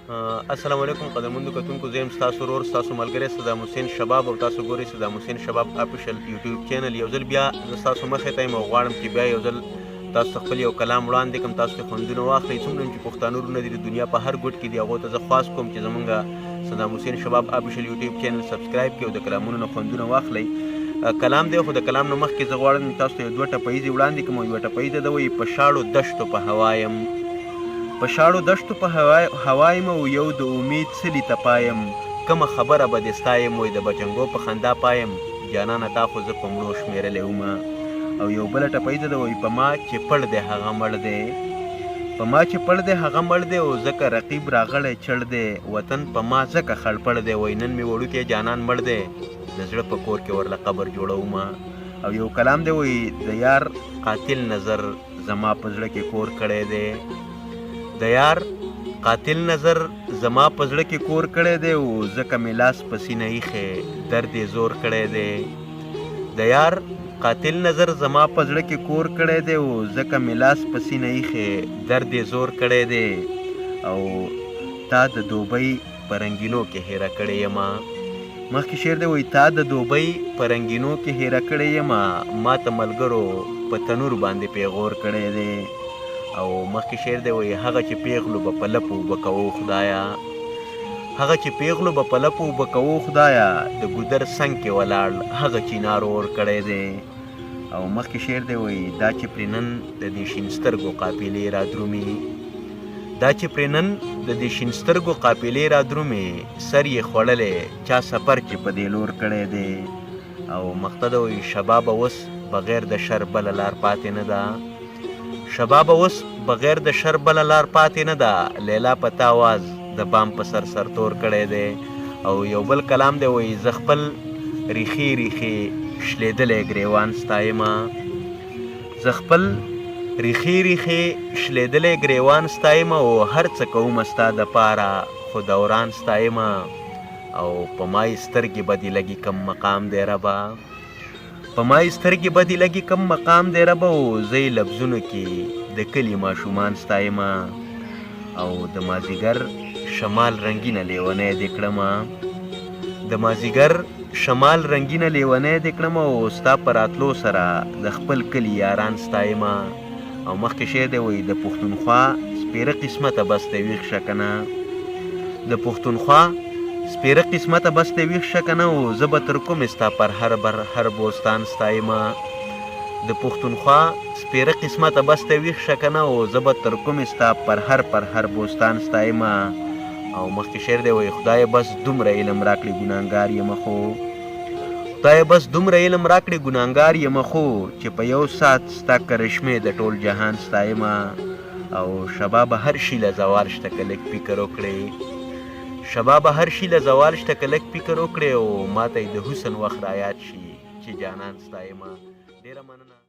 السلام علیکم قدرمندو کتونکو، زه یم ستاسو ورور، ستاسو ملګری صدام حسین شباب او تاسو ګورئ صدام حسین شباب افیشل یوټیوب چینل. یو ځل بیا زه ستاسو مخې ته یم او غواړم چې بیا یو ځل تاسو ته خپل یو کلام وړاندې کړم، تاسو ته خوندونه واخلئ. څومره چې پښتانه وروڼه دي د دنیا په هر ګوټ کې دي، هغو ته زه خواست کوم چې زمونږ صدام حسین شباب افیشل یوټیوب چینل سبسکرایب کړئ او د کلامونو نه خوندونه واخلئ. کلام دی، خو د کلام نه مخکې زه غواړم چې تاسو ته یو دوه ټپه ییزې وړاندې کړم. او یوه ټپه ییزه ده، وایي: په شاړو دشتو په هوا یم، په شاړو دشتو په هوا یم او یو د امید څلي ته پایم، کومه خبره به دې ستا یم، وایي د بچنګو په خندا پایم، جانانه تا خو زه په مړو شمېرلی ومه. او یو بله ټپه ییزه ده، وایي: په ما چې پړ دی هغه مړ دی، په ما چې پړ دی هغه مړ دی، او ځکه رقیب راغلی چړ دی، وطن په ما ځکه خړپړ دی، وایي نن مې وړوکی جانان مړ دی، د زړه په کور کې ورله قبر جوړومه. او یو کلام دی، وایي: د یار قاتل نظر زما په زړه کې کور کړی دی، د یار قاتل نظر زما په زړه کې کور کړی دی، او ځکه مې لاس په سینه ایښی درد یې زور کړی دی. د یار قاتل نظر زما په زړه کې کور کړی دی، او ځکه مې لاس په سینه ایښی درد یې زور کړی دی. او تا د دوبۍ په رنګینو کې هېره کړې یمه، مخکې شعر دی، وایي: تا د دوبۍ په رنګینو کې هېره کړې یمه، ما ته ملګرو په تنور باندې پیغور کړی دی. او مخکې شعر دی، وایي: هغه چې پیغلو به په لپو اوبه کوو خدایه، هغه چې پیغلو به په لپو اوبه کوو خدایه، د ګودر څنګ کې ولاړ هغه چینار اور کړی دی. او مخکې شعر دی، وایي: دا چې پرې نن د دې شین سترګو قافلې را درومي، دا چې پرې نن د دې شین سترګو قافلې را درومي، سر یې خوړلی چا سفر چې په دې لور کړی دی. او مقطع ده، وایي: شبابه اوس بغیر د شر بله لار پاتې نه ده، شبابه اوس بغیر د شر بله لار پاتې نه ده، لیلا په تا واز د بام په سر سرتور کړی دی. او یو بل کلام دی، وایي: زه خپل ریښې ریښې شلېدلی ګریوان ستایمه، زه خپل ریښې ریښې شلېدلی ګریوان ستایمه، او هر څه کومه ستا دپاره خو دوران ستایمه. او په ما یې سترګې بدې لګي کم مقام دی ربه، په ما یې سترګې بدې لګي کم مقام دی ربه، او زه یې لفظونو کې د کلي ماشومان ستایمه. او د مازیګر شمال رنګینه لیونی دې کړمه، د مازیګر شمال رنګینه لیونی دې کړمه، او ستا په راتلو سره د خپل کلي یاران ستایمه. او مخکې شعر دی، وایي: د پښتونخوا سپېره قسمته بس دی ویښ شه که نه، د پښتونخوا سپېره قسمته بس دی ویښ شه که نه، او زه به تر کومې ستا پر هر بر هر بوستان ستایمه. د پښتونخوا سپېره قسمته بس دی ویښ شه که نه، او زه به تر کومې ستا پر هر پر هر بوستان ستایمه. او مخکې شعر دی، وایي: خدایه بس دومره علم راکړې ګناهګار یم، خو خدایه بس دومره علم راکړې ګناهګار یم، خو چې په یو ساعت ستا کرشمې د ټول جهان ستایمه. او شبابه هر شي له زوال شته که لږ فکر وکړې، شبابه هر شي له زوال شته که لږ فکر وکړې، او ماته یې د حسن وخت را یاد شي چې جانان ستایمه. ډېره مننه.